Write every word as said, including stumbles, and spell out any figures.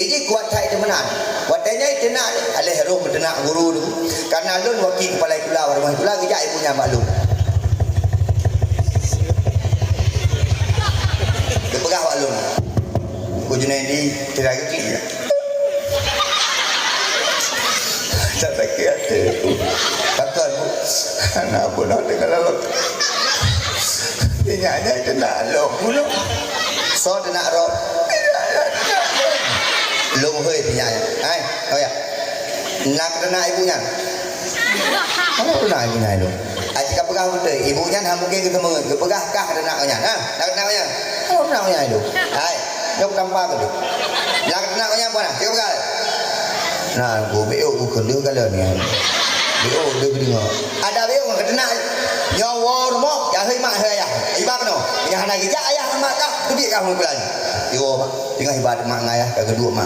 Jadi kuat that itu meunan. Watèe nyan teunak, aléh roh meuteunak guru tu. Karena lôn waki kepala sikula, warumah sikula, geujak ibu nyan bak lôn. Geupeugah bak lôn. Ku Junaidi, tidak kecil ya. Tak sakit hati. Takkan, Bu. Anak bunoe teuka lalu. Ingat-ingat teunak lôn bunoe. Soe teunak roh? Lôn hôi teunak. Hai, oh ya. Nak teunak ibu nyan. Hana teunak ibu nyan lôn. Ai ka peugah beutôi, ibu nyan hana mungkin geuteumeung. Geupeugah kah teunak nyan. Ha, nak teunak nyan. Hana teunak nyan lôn. Hai, lôn tampa keu lôn. Nak teunak nyan puan. Cik peugah. Nah, ku B O ku keuneuk kala ni. B O dia keudeungoe. Ada B O ngon teunak. Nyoe woe rumoh, ya hei mak hei ayah. Iba keunoe. Nyang hana geujak ayah mak kah, teubiet kah meukulan. Yo, mak. Teungoh iba mak ngon ayah ka geuduek mak.